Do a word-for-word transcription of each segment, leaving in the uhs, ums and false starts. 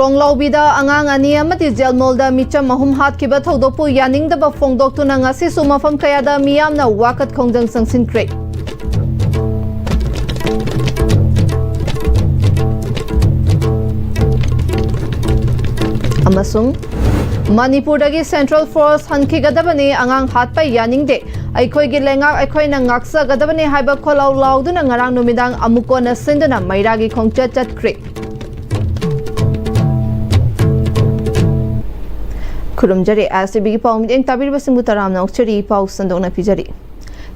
ꯇ꯭ꯔꯣꯡꯂꯥꯎꯕꯤꯗ ꯑꯉꯥꯡ ꯑꯅꯤ ꯑꯃꯗꯤ ꯖꯦꯜ ꯃꯣꯜꯗ ꯃꯤꯆꯝ ꯑꯍꯨꯝ ꯍꯥꯠꯈꯤꯕ ꯊꯧꯗꯣꯛꯄꯨ ꯌꯥꯅꯤꯡꯗꯕ ꯐꯣꯡꯗꯣꯛꯇꯨꯅ ꯉꯁꯤꯁꯨ ꯃꯐꯝ ꯀꯌꯥꯗ ꯃꯤꯌꯥꯝꯅ ꯋꯥꯀꯠ ꯈꯣꯡꯖꯪ ꯆꯪꯁꯤꯟꯈ꯭ꯔꯦ꯫ ꯑꯃꯁꯨꯡ ꯃꯅꯤꯄꯨꯔꯗꯒꯤ ꯁꯦꯟꯇ꯭ꯔꯦꯜ ꯐꯣꯔꯁ ꯍꯟꯈꯤꯒꯗꯕꯅꯤ, ꯑꯉꯥꯡ ꯍꯥꯠꯄ ꯌꯥꯅꯤꯡꯗꯦ, ꯑꯩꯈꯣꯏꯒꯤ ꯂꯩꯉꯥꯛ ꯑꯩꯈꯣꯏꯅ ꯉꯥꯛꯆꯒꯗꯕꯅꯤ ꯍꯥꯏꯕ ꯈꯣꯜꯂꯥꯎ ꯂꯥꯎꯗꯨꯅ ꯉꯔꯥꯡ ꯅꯨꯃꯤꯗꯥꯡ ꯑꯃꯨꯛ ꯀꯣꯟꯅ ꯁꯤꯟꯗꯨꯅ ꯃꯩꯔꯥꯒꯤ ꯈꯣꯡꯆꯠ ꯆꯠꯈ꯭ꯔꯦ꯫ ꯈꯨꯔꯨꯝꯖꯔꯤ꯫ ꯑꯦꯁ ꯇꯤ ꯚꯤꯒꯤ ꯄꯥꯎ ꯃꯤꯠꯌꯦꯡ ꯇꯥꯕꯤꯔꯤꯕꯁꯤꯡꯕꯨ ꯇꯔꯥꯝꯅ ꯑꯣꯛꯆꯔꯤ꯫ ꯄꯥꯎ ꯁꯟꯗꯣꯛꯅ ꯄꯤꯖꯔꯤ꯫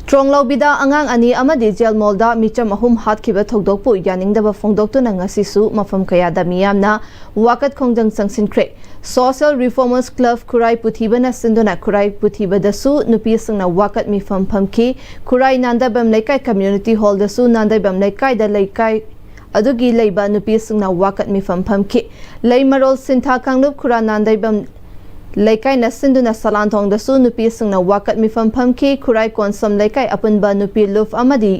ꯇ꯭ꯔꯣꯡꯂꯥꯎꯕꯤꯗ ꯑꯉꯥꯡ ꯑꯅꯤ ꯑꯃꯗꯤ ꯖꯦꯜ ꯃꯣꯜꯗ ꯃꯤꯆꯝ ꯑꯍꯨꯝ ꯍꯥꯠꯈꯤꯕ ꯊꯧꯗꯣꯛꯄꯨ ꯌꯥꯅꯤꯡꯗꯕ ꯐꯣꯡꯗꯣꯛꯇꯨꯅ ꯉꯁꯤꯁꯨ ꯃꯐꯝ ꯀꯌꯥꯗ ꯃꯤꯌꯥꯝꯅ ꯋꯥꯀꯠ ꯈꯣꯡꯖꯪ ꯆꯪꯁꯤꯟꯈ꯭ꯔꯦ꯫ ꯁꯣꯁꯤꯌꯦꯜ ꯔꯤꯐꯣꯔꯃꯔꯁ ꯀ꯭ꯂꯕ ꯈꯨꯔꯥꯏ ꯄꯨꯊꯤꯕꯅ ꯁꯤꯟꯗꯨꯅ ꯈꯨꯔꯥꯏ ꯄꯨꯊꯤꯕꯗꯁꯨ ꯅꯨꯄꯤꯁꯤꯡꯅ ꯋꯥꯀꯠ ꯃꯤꯐꯝ ꯐꯝꯈꯤ꯫ ꯈꯨꯔꯥꯏ ꯅꯥꯟꯗꯕꯝ ꯂꯩꯀꯥꯏ ꯀꯝꯃ꯭ꯌꯨꯅꯤꯇꯤ ꯍꯣꯜꯗꯁꯨ ꯅꯥꯟꯗꯕꯝ ꯂꯩꯀꯥꯏꯗ ꯂꯩꯀꯥꯏ ꯑꯗꯨꯒꯤ ꯂꯩꯕ ꯅꯨꯄꯤꯁꯤꯡꯅ ꯋꯥꯀꯠ ꯃꯤꯐꯝ ꯐꯝꯈꯤ꯫ ꯂꯩꯃꯔꯣꯜ ꯁꯤꯟꯊꯥ ꯀꯥꯡꯂꯨꯞ ꯈꯨꯔꯥ ꯅꯥꯟꯗꯩꯕꯝ ꯂꯩꯀꯥꯏꯅ ꯁꯤꯟꯗꯨꯅ ꯁꯂꯥꯟꯊꯣꯡꯗꯁꯨ ꯅꯨꯄꯤꯁꯤꯡꯅ ꯋꯥꯀꯠ ꯃꯤꯐꯝ ꯐꯝꯈꯤ꯫ ꯈꯨꯔꯥꯏ ꯀꯣꯟꯁꯝ ꯂꯩꯀꯥꯏ ꯑꯄꯨꯟꯕ ꯅꯨꯄꯤ ꯂꯨꯞ ꯑꯃꯗꯤ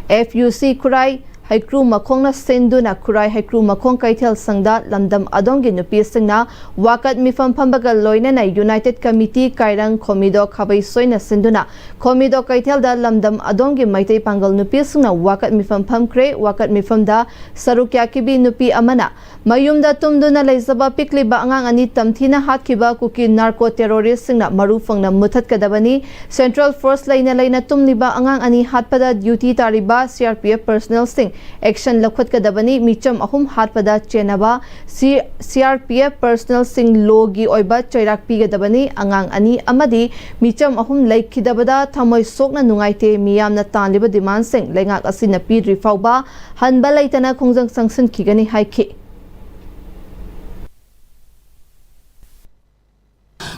ꯑꯦꯐ ꯌꯨ ꯁꯤ ꯈꯨꯔꯥꯏ ꯍꯩꯀ꯭ꯔꯨ ꯃꯈꯣꯡꯅ ꯁꯤꯟꯗꯨꯅ ꯈꯨꯔꯥꯏ ꯍꯩꯀ꯭ꯔꯨ ꯃꯈꯣꯡ ꯀꯩꯊꯦꯜ ꯁꯪꯗ ꯂꯝꯗꯝ ꯑꯗꯣꯝꯒꯤ ꯅꯨꯄꯤꯁꯤꯡꯅ ꯋꯥꯀꯠ ꯃꯤꯐꯝ ꯐꯝꯕꯒ ꯂꯣꯏꯅꯅ ꯌꯨꯅꯥꯏꯇꯦꯠ ꯀꯃꯤꯇꯤ ꯀꯥꯏꯔꯪ ꯈꯣꯃꯤꯗꯣ ꯈꯥꯕꯩ ꯁꯣꯏꯅ ꯁꯤꯟꯗꯨꯅ ꯈꯣꯃꯤꯗꯣ ꯀꯩꯊꯦꯜꯗ ꯂꯝꯗꯝ ꯑꯗꯣꯝꯒꯤ ꯃꯩꯇꯩ ꯄꯥꯡꯒꯜ ꯅꯨꯄꯤꯁꯤꯡꯅ ꯋꯥꯀꯠ ꯃꯤꯐꯝ ꯐꯝꯈ꯭ꯔꯦ꯫ ꯋꯥꯀꯠ ꯃꯤꯐꯝꯗ ꯁꯔꯨꯛ ꯌꯥꯈꯤꯕꯤ ꯅꯨꯄꯤ ꯑꯃꯅ ꯃꯌꯨꯝꯗ ꯇꯨꯝꯗꯨꯅ ꯂꯩꯖꯕ ꯄꯤꯛꯂꯤꯕ ꯑꯉꯥꯡ ꯑꯅꯤ ꯇꯝꯊꯤꯅ ꯍꯥꯠꯈꯤꯕ ꯀꯨꯀꯤ ꯅꯥꯔꯀꯣ ꯇꯦꯔꯣꯔꯤꯁꯁꯤꯡꯅ ꯃꯔꯨ ꯐꯪꯅ ꯃꯨꯊꯠꯀꯗꯕꯅꯤ꯫ ꯁꯦꯟꯇ꯭ꯔꯦꯜ ꯐꯣꯔꯁ ꯂꯩꯅ ꯂꯩꯅ ꯇꯨꯝꯂꯤꯕ ꯑꯉꯥꯡ ꯑꯅꯤ ꯍꯥꯠꯄꯗ ꯗ꯭ꯌꯨꯇꯤ ꯇꯥꯔꯤꯕ ꯁꯤ ꯑꯥꯔ ꯄꯤ ꯑꯦꯐ ꯄꯔꯁꯅꯦꯜꯁꯤꯡ ꯑꯦꯛꯁꯟ ꯂꯧꯈꯠꯀꯗꯕꯅꯤ꯫ ꯃꯤꯆꯝ ꯑꯍꯨꯝ ꯍꯥꯠꯄꯗ ꯆꯦꯟꯅꯕ ꯁꯤ-, ꯁꯤ ꯑꯥꯔ ꯄꯤ ꯑꯦꯐ ꯄꯔꯁꯅꯦꯜꯁꯤꯡ ꯂꯣꯒꯤ ꯑꯣꯏꯕ ꯆꯩꯔꯥꯛ ꯄꯤꯒꯗꯕꯅꯤ꯫ ꯑꯉꯥꯡ ꯑꯅꯤ ꯑꯃꯗꯤ ꯃꯤꯆꯝ ꯑꯍꯨꯝ ꯂꯩꯈꯤꯗꯕꯗ ꯊꯃꯣꯏ ꯁꯣꯛꯅ ꯅꯨꯡꯉꯥꯏꯇꯦ꯫ ꯃꯤꯌꯥꯝꯅ ꯇꯥꯜꯂꯤꯕ ꯗꯤꯃꯥꯟꯁꯤꯡ ꯂꯩꯉꯥꯛ ꯑꯁꯤꯅ ꯄꯤꯗ꯭ꯔꯤ ꯐꯥꯎꯕ ꯍꯟꯕ ꯂꯩꯇꯅ ꯈꯣꯡꯖꯪ ꯆꯪꯁꯤꯟꯈꯤꯒꯅꯤ ꯍꯥꯏꯈꯤ꯫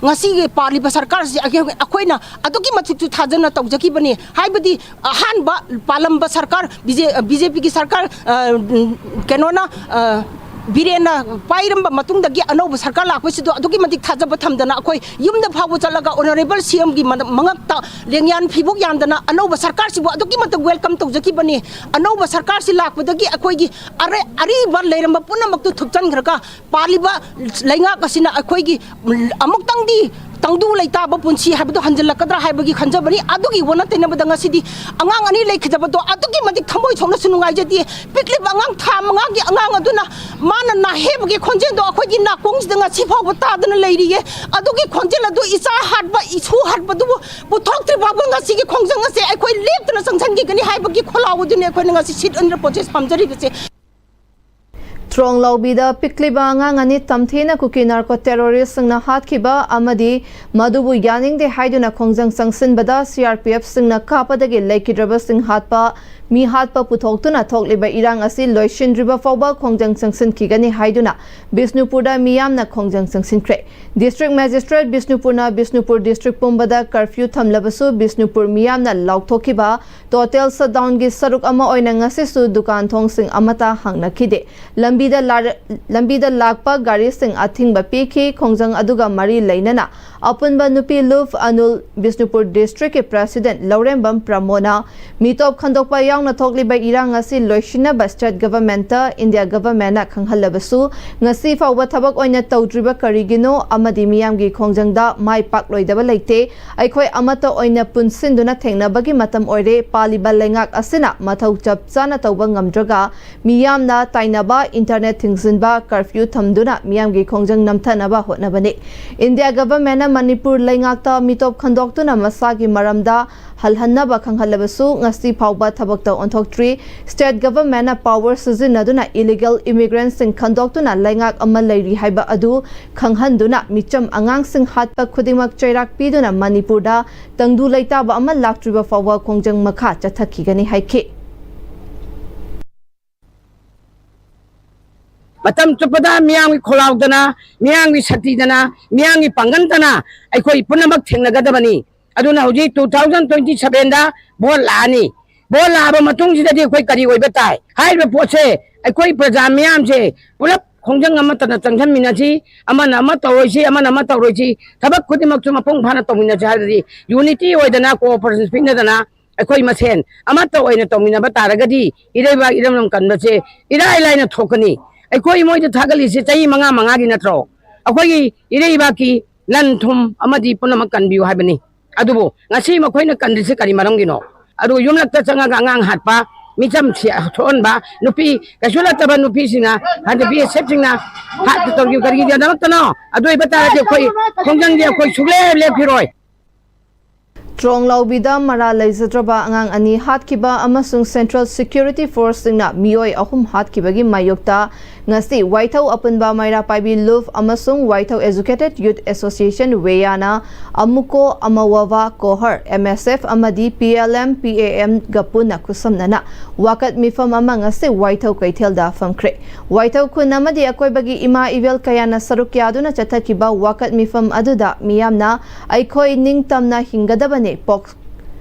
ꯉꯁꯤꯒꯤ ꯄꯥꯜꯂꯤꯕ ꯁꯔꯀꯥꯔꯁꯤ ꯑꯩꯈꯣꯏ-, ꯑꯩꯈꯣꯏꯅ ꯑꯗꯨꯛꯀꯤ ꯃꯇꯤꯛꯁꯨ ꯊꯥꯖꯅ ꯇꯧꯖꯈꯤꯕꯅꯤ꯫ ꯍꯥꯏꯕꯗꯤ ꯑꯍꯥꯟꯕ ꯄꯥꯜꯂꯝꯕ ꯁꯔꯀꯥꯔ, ꯕꯤ ꯖꯦ-, ꯕꯤ ꯖꯦ ꯄꯤꯒꯤ ꯁꯔꯀꯥꯔ, ꯑ, ꯀꯩꯅꯣꯅ, ꯑ, ꯕꯤꯔꯦꯟꯅ ꯄꯥꯏꯔꯝꯕ ꯃꯇꯨꯡꯗꯒꯤ ꯑꯅꯧꯕ ꯁꯔꯀꯥꯔ ꯂꯥꯛꯄꯁꯤꯗ ꯑꯗꯨꯛꯀꯤ ꯃꯇꯤꯛ ꯊꯥꯖꯕ ꯊꯝꯗꯅ ꯑꯩꯈꯣꯏ ꯌꯨꯝꯗ ꯐꯥꯎꯕ ꯆꯠꯂꯒ ꯑꯣꯅꯔꯦꯕꯜ ꯁꯤ ꯑꯦꯝꯒꯤ ꯃꯉꯛꯇ ꯂꯦꯡꯌꯥꯟ ꯐꯤꯕꯣꯛ ꯌꯥꯟꯗꯅ ꯑꯅꯧꯕ ꯁꯔꯀꯥꯔꯁꯤꯕꯨ ꯑꯗꯨꯛꯀꯤ ꯃꯇꯤꯛ ꯋꯦꯜꯀꯝ ꯇꯧꯖꯈꯤꯕꯅꯤ꯫ ꯑꯅꯧꯕ ꯁꯔꯀꯥꯔꯁꯤ ꯂꯥꯛꯄꯗꯒꯤ ꯑꯩꯈꯣꯏꯒꯤ ꯑꯔ-, ꯑꯔꯤꯕ ꯂꯩꯔꯝꯕ ꯄꯨꯝꯅꯃꯛꯇꯨ ꯊꯨꯞꯆꯟꯈ꯭ꯔꯒ ꯄꯥꯜꯂꯤꯕ ꯂꯩꯉꯥꯛ ꯑꯁꯤꯅ ꯑꯩꯈꯣꯏꯒꯤ ꯑꯃꯨꯛꯇꯪꯗꯤ ꯇꯪꯗꯨ ꯂꯩꯇꯥꯕ ꯄꯨꯟꯁꯤ ꯍꯥꯏꯕꯗꯨ ꯍꯟꯖꯤꯜꯂꯛꯀꯗ꯭ꯔꯥ ꯍꯥꯏꯕꯒꯤ ꯈꯟꯖꯕꯅꯤ꯫ ꯑꯗꯨꯒꯤ ꯑꯣꯟꯅ ꯇꯩꯅꯕꯗ ꯉꯁꯤꯗꯤ ꯑꯉꯥꯡ ꯑꯅꯤ ꯂꯩꯈꯤꯗꯕꯗꯣ ꯑꯗꯨꯛꯀꯤ ꯃꯇꯤꯛ ꯊꯃꯣꯏ ꯁꯣꯛꯅꯁꯨ ꯅꯨꯡꯉꯥꯏꯖꯗꯦ꯫ ꯄꯤꯛꯂꯤꯕ ꯑꯉꯥꯡ ꯊꯥ ꯃꯉꯥꯒꯤ ꯑꯉꯥꯡ ꯑꯗꯨꯅ ꯃꯥꯅ ꯅꯥꯍꯦꯕꯒꯤ ꯈꯣꯟꯖꯦꯜꯗꯣ ꯑꯩꯈꯣꯏꯒꯤ ꯅꯥꯀꯣꯡꯁꯤꯗ ꯉꯁꯤ ꯐꯥꯎꯕ ꯇꯥꯗꯅ ꯂꯩꯔꯤꯌꯦ꯫ ꯑꯗꯨꯒꯤ ꯈꯣꯟꯖꯦꯜ ꯑꯗꯨ ꯏꯆꯥ ꯍꯥꯠꯄ, ꯏꯁꯨ ꯍꯥꯠꯄꯗꯨꯕꯨ ꯄꯨꯊꯣꯛꯇ꯭ꯔꯤ ꯐꯥꯎꯕ ꯉꯁꯤꯒꯤ ꯈꯣꯡꯖꯪ ꯑꯁꯦ ꯑꯩꯈꯣꯏ ꯂꯦꯞꯇꯅ ꯆꯪꯁꯤꯟꯈꯤꯒꯅꯤ ꯍꯥꯏꯕꯒꯤ ꯈꯣꯜꯂꯥꯎ ꯑꯗꯨꯅꯤ ꯑꯩꯈꯣꯏꯅ ꯉꯁꯤ sit under protest ꯄꯥꯝꯖꯔꯤꯕꯁꯦ꯫ ꯇ꯭ꯔꯣꯡꯂꯥꯎꯕꯤꯗ ꯄꯤꯛꯂꯤꯕ ꯑꯉꯥꯡ ꯑꯅꯤ ꯇꯝꯊꯤꯅ ꯀꯨꯀꯤ ꯅꯥꯔꯀꯣ ꯇꯦꯔꯣꯔꯤꯁꯁꯤꯡꯅ ꯍꯥꯠꯈꯤꯕ ꯑꯃꯗꯤ ꯃꯗꯨꯕꯨ ꯌꯥꯅꯤꯡꯗꯦ ꯍꯥꯏꯗꯨꯅ ꯈꯣꯡꯖꯪ ꯆꯪꯁꯤꯟꯕꯗ ꯁꯤ ꯑꯥꯔ ꯄꯤ ꯑꯦꯐꯁꯤꯡꯅ ꯀꯥꯞꯄꯗꯒꯤ ꯂꯩꯈꯤꯗ꯭ꯔꯕꯁꯤꯡ ꯍꯥꯠꯄ, ꯃꯤ ꯍꯥꯠꯄ ꯄꯨꯊꯣꯛꯇꯨꯅ ꯊꯣꯛꯂꯤꯕ ꯏꯔꯥꯡ ꯑꯁꯤ ꯂꯣꯏꯁꯤꯟꯗ꯭ꯔꯤꯕ ꯐꯥꯎꯕ ꯈꯣꯡꯖꯪ ꯆꯪꯁꯤꯟꯈꯤꯒꯅꯤ ꯍꯥꯏꯗꯨꯅ ꯕꯤꯁꯅꯨꯄꯨꯔꯗ ꯃꯤꯌꯥꯝꯅ ꯈꯣꯡꯖꯪ ꯆꯪꯁꯤꯟꯈ꯭ꯔꯦ꯫ ꯗꯤꯁꯇ꯭ꯔꯤꯛ ꯃꯦꯖꯤꯁꯇ꯭ꯔꯦꯠ ꯕꯤꯁꯅꯨꯄꯨꯔꯅ ꯕꯤꯁꯅꯨꯄꯨꯔ ꯗꯤꯁꯇ꯭ꯔꯤꯛ ꯄꯨꯝꯕꯗ ꯀꯔꯐ꯭ꯌꯨ ꯊꯝꯂꯕꯁꯨ ꯕꯤꯁꯅꯨꯄꯨꯔ ꯃꯤꯌꯥꯝꯅ ꯂꯥꯎꯊꯣꯛꯈꯤꯕ ꯇꯣꯇꯦꯜ ꯁꯠꯗꯥꯎꯟꯒꯤ ꯁꯔꯨꯛ ꯑꯃ ꯑꯣꯏꯅ ꯉꯁꯤꯁꯨ ꯗꯨꯀꯥꯟ ꯊꯣꯡꯁꯤꯡ ꯑꯃꯠꯇ ꯍꯥꯡꯅꯈꯤꯗꯦ꯫ ꯂꯝꯕꯤꯗ ꯂꯥꯔ-, ꯂꯝꯕꯤꯗ ꯂꯥꯛꯄ ꯒꯥꯔꯤꯁꯤꯡ ꯑꯊꯤꯡꯕ ꯄꯤꯈꯤ꯫ ꯈꯣꯡꯖꯪ ꯑꯗꯨꯒ ꯃꯔꯤ ꯂꯩꯅꯅ ꯑꯄꯨꯟꯕ ꯅꯨꯄꯤ ꯂꯨꯞ ꯑꯅꯨꯜ, ꯕꯤꯁꯅꯨꯄꯨꯔ ꯗꯤꯁꯇ꯭ꯔꯤꯛꯀꯤ ꯄ꯭ꯔꯦꯁꯤꯗꯦꯟꯠ ꯂꯧꯔꯦꯝꯕꯝ ꯄ꯭ꯔꯃꯣꯗꯅ ꯃꯤꯇꯣꯞ ꯈꯟꯗꯣꯛꯄ ꯌꯥꯎꯅ ꯊꯣꯛꯂꯤꯕ ꯏꯔꯥꯡ ꯑꯁꯤ ꯂꯣꯏꯁꯤꯟꯅꯕ ꯁ꯭ꯇꯦꯠ ꯒꯚꯔꯟꯃꯦꯟꯠꯇ ꯏꯟꯗꯤꯌꯥ ꯒꯚꯔꯟꯃꯦꯟꯠꯅ ꯈꯪꯍꯜꯂꯕꯁꯨ ꯉꯁꯤ ꯐꯥꯎꯕ ꯊꯕꯛ ꯑꯣꯏꯅ ꯇꯧꯗ꯭ꯔꯤꯕ ꯀꯔꯤꯒꯤꯅꯣ ꯑꯃꯗꯤ ꯃꯤꯌꯥꯝꯒꯤ ꯈꯣꯡꯖꯪꯗ ꯃꯥꯏ ꯄꯥꯛꯂꯣꯏꯗꯕ ꯂꯩꯇꯦ꯫ ꯑꯩꯈꯣꯏ ꯑꯃꯠꯇ ꯑꯣꯏꯅ ꯄꯨꯟꯁꯤꯟꯗꯨꯅ ꯊꯦꯡꯅꯕꯒꯤ ꯃꯇꯝ ꯑꯣꯏꯔꯦ꯫ ꯄꯥꯜꯂꯤꯕ ꯂꯩꯉꯥꯛ ꯑꯁꯤꯅ ꯃꯊꯧ ꯆꯞ ꯆꯥꯅ ꯇꯧꯕ ꯉꯝꯗ꯭ꯔꯒ ꯃꯤꯌꯥꯝꯅ ꯇꯥꯏꯅꯕ, ꯏꯟꯇꯔꯅꯦꯠ ꯊꯤꯡꯖꯤꯟꯕ, ꯀꯔꯐ꯭ꯌꯨ ꯊꯝꯗꯨꯅ ꯃꯤꯌꯥꯝꯒꯤ ꯈꯣꯡꯖꯪ ꯅꯝꯊꯅꯕ ꯍꯣꯠꯅꯕꯅꯤ꯫ ꯏꯟꯗꯤꯌꯥ ꯒꯚꯔꯟꯃꯦꯟꯠꯅ ꯃꯅꯤꯄꯨꯔ ꯂꯩꯉꯥꯛꯇ ꯃꯤꯇꯣꯞ ꯈꯟꯗꯣꯛꯇꯨꯅ ꯃꯁꯥꯒꯤ ꯃꯔꯝꯗ ꯍꯜꯍꯟꯅꯕ ꯈꯪꯍꯜꯂꯕꯁꯨ ꯉꯁꯤ ꯐꯥꯎꯕ ꯊꯕꯛꯇ ꯑꯣꯟꯊꯣꯛꯇ꯭ꯔꯤ꯫ ꯁ꯭ꯇꯦꯠ ꯒꯚꯔꯟꯃꯦꯟꯠꯅ ꯄꯥꯋꯔ ꯁꯤꯖꯤꯟꯅꯗꯨꯅ ꯏꯂꯤꯒꯦꯜ ꯏꯃꯤꯒ꯭ꯔꯦꯟꯠꯁꯤꯡ ꯈꯟꯗꯣꯛꯇꯨꯅ ꯂꯩꯉꯥꯛ ꯑꯃ ꯂꯩꯔꯤ ꯍꯥꯏꯕ ꯑꯗꯨ ꯈꯪꯍꯟꯗꯨꯅ ꯃꯤꯆꯝ ꯑꯉꯥꯡꯁꯤꯡ ꯍꯥꯠꯄ ꯈꯨꯗꯤꯡꯃꯛ ꯆꯩꯔꯥꯛ ꯄꯤꯗꯨꯅ ꯃꯅꯤꯄꯨꯔꯗ ꯇꯪꯗꯨ ꯂꯩꯇꯥꯕ ꯑꯃ ꯂꯥꯛꯇ꯭ꯔꯤꯕ ꯐꯥꯎꯕ ꯈꯣꯡꯖꯪ ꯃꯈꯥ ꯆꯠꯊꯈꯤꯒꯅꯤ ꯍꯥꯏꯈꯤ꯫ ꯃꯇꯝ ꯆꯨꯞꯄꯗ ꯃꯤꯌꯥꯝꯒꯤ ꯈꯣꯜꯂꯥꯎꯗꯅ, ꯃꯤꯌꯥꯝꯒꯤ ꯁꯛꯇꯤꯗꯅ, ꯃꯤꯌꯥꯝꯒꯤ ꯄꯥꯡꯒꯜꯗꯅ ꯑꯩꯈꯣꯏ ꯄꯨꯝꯅꯃꯛ ꯊꯦꯡꯅꯒꯗꯕꯅꯤ꯫ ꯑꯗꯨꯅ ꯍꯧꯖꯤꯛ two thousand twenty sevenꯗ ꯚꯣꯠ ꯂꯥꯛꯑꯅꯤ꯫ ꯚꯣꯠ ꯂꯥꯛꯑꯕ ꯃꯇꯨꯡꯁꯤꯗꯗꯤ ꯑꯩꯈꯣꯏ ꯀꯔꯤ ꯑꯣꯏꯕ ꯇꯥꯏ? ꯍꯥꯏꯔꯤꯕ ꯄꯣꯠꯁꯦ ꯑꯩꯈꯣꯏ ꯄ꯭ꯔꯖꯥ ꯃꯤꯌꯥꯝꯁꯦ ꯄꯨꯂꯞ ꯈꯣꯡꯖꯪ ꯑꯃꯠꯇꯅ ꯆꯪꯁꯤꯟꯃꯤꯟꯅꯁꯤ꯫ ꯑꯃꯅ ꯑꯃ ꯇꯧꯔꯣꯏꯁꯤ, ꯑꯃꯅ ꯑꯃ ꯇꯧꯔꯣꯏꯁꯤ, ꯊꯕꯛ ꯈꯨꯗꯤꯡꯃꯛꯁꯨ ꯃꯄꯨꯡ ꯐꯥꯅ ꯇꯧꯃꯤꯟꯅꯁꯤ ꯍꯥꯏꯔꯗꯤ, ꯌꯨꯅꯤꯇꯤ ꯑꯣꯏꯗꯅ, ꯀꯣꯑꯣꯄꯔꯦꯁꯟ ꯄꯤꯅꯗꯅ ꯑꯩꯈꯣꯏ ꯃꯁꯦꯟ ꯑꯃꯠꯇ ꯑꯣꯏꯅ ꯇꯧꯃꯤꯟꯅꯕ ꯇꯥꯔꯒꯗꯤ, ꯏꯔꯩꯕꯥꯛ ꯏꯔꯝꯗꯝ ꯀꯟꯕꯁꯦ ꯏꯔꯥꯏ ꯂꯥꯏꯅ ꯊꯣꯛꯀꯅꯤ꯫ ꯑꯩꯈꯣꯏ ꯃꯣꯏꯗ ꯊꯥꯒꯠꯂꯤꯁꯦ ꯆꯍꯤ ꯃꯉꯥ ꯃꯉꯥꯒꯤ ꯅꯠꯇ꯭ꯔꯣ? ꯑꯩꯈꯣꯏꯒꯤ ꯏꯔꯩꯕꯥꯛꯀꯤ ꯂꯟ ꯊꯨꯝ ꯑꯃꯗꯤ ꯄꯨꯝꯅꯃꯛ ꯀꯟꯕꯤꯌꯨ ꯍꯥꯏꯕꯅꯤ꯫ ꯑꯗꯨꯕꯨ ꯉꯁꯤ ꯃꯈꯣꯏꯅ ꯀꯟꯗ꯭ꯔꯤꯁꯤ ꯀꯔꯤ ꯃꯔꯝꯒꯤꯅꯣ? ꯑꯗꯨꯒ ꯌꯨꯝꯂꯛꯇ ꯆꯪꯉꯒ ꯑꯉꯥꯡ ꯍꯥꯠꯄ, ꯃꯤꯆꯝ ꯁꯤ-, ꯁꯣꯛꯍꯟꯕ, ꯅꯨꯄꯤ ꯀꯩꯁꯨ ꯅꯠꯇꯕ ꯅꯨꯄꯤꯁꯤꯡꯅ, ꯍꯥꯏꯗꯤ ꯕꯤ ꯑꯦꯁ ꯑꯦꯐꯁꯤꯡꯅ ꯍꯥꯠꯄ ꯇꯧꯔꯤꯕ ꯀꯔꯤꯒꯤꯗꯃꯛꯇꯅꯣ? ꯑꯗꯨ ꯑꯣꯏꯕ ꯇꯥꯔꯗꯤ ꯑꯩꯈꯣꯏ ꯈꯣꯡꯖꯪꯁꯦ ꯑꯩꯈꯣꯏ ꯁꯨꯛꯂꯦꯞ ꯂꯦꯞꯈꯤꯔꯣꯏ꯫ ꯇ꯭ꯔꯣꯡꯂꯥꯎꯕꯤꯗ ꯃꯔꯥꯜ ꯂꯩꯖꯗ꯭ꯔꯕ ꯑꯉꯥꯡ ꯑꯅꯤ ꯍꯥꯠꯈꯤꯕ ꯑꯃꯁꯨꯡ Central Security Forceꯁꯤꯡꯅ ꯃꯤꯑꯣꯏ ꯑꯍꯨꯝ ꯍꯥꯠꯈꯤꯕꯒꯤ ꯃꯥꯌꯣꯛꯇ ꯉꯁꯤ ꯋꯥꯏꯊꯧ ꯑꯄꯨꯟꯕ ꯃꯩꯔꯥ ꯄꯥꯏꯕꯤ ꯂꯨꯞ ꯑꯃꯁꯨꯡ ꯋꯥꯏꯊꯧ Educated Youth Association ꯋꯦꯌꯥꯅ ꯑꯃꯨꯀꯣ ꯑꯃꯋꯥꯋꯥ ꯀꯣꯍꯔ, M S F ꯑꯃꯗꯤ P L M P A Mꯒ ꯄꯨꯟꯅ ꯈꯨꯠꯁꯝꯅꯅ ꯋꯥꯀꯠ ꯃꯤꯐꯝ ꯑꯃ ꯉꯁꯤ ꯋꯥꯏꯊꯧ ꯀꯩꯊꯦꯜꯗ ꯐꯝꯈ꯭ꯔꯦ꯫ ꯋꯥꯏꯊꯧ ꯈꯨꯟ ꯑꯃꯗꯤ ꯑꯀꯣꯏꯕꯒꯤ ꯏꯃꯥ ꯏꯕꯦꯜ ꯀꯌꯥꯅ ꯁꯔꯨꯛ ꯌꯥꯗꯨꯅ ꯆꯠꯊꯈꯤꯕ ꯋꯥꯀꯠ ꯃꯤꯐꯝ ꯑꯗꯨꯗ ꯃꯤꯌꯥꯝꯅ ꯑꯩꯈꯣꯏ ꯅꯤꯡꯇꯝꯅ ꯍꯤꯡꯒꯗꯕꯅꯤ, ꯄꯣꯛ-,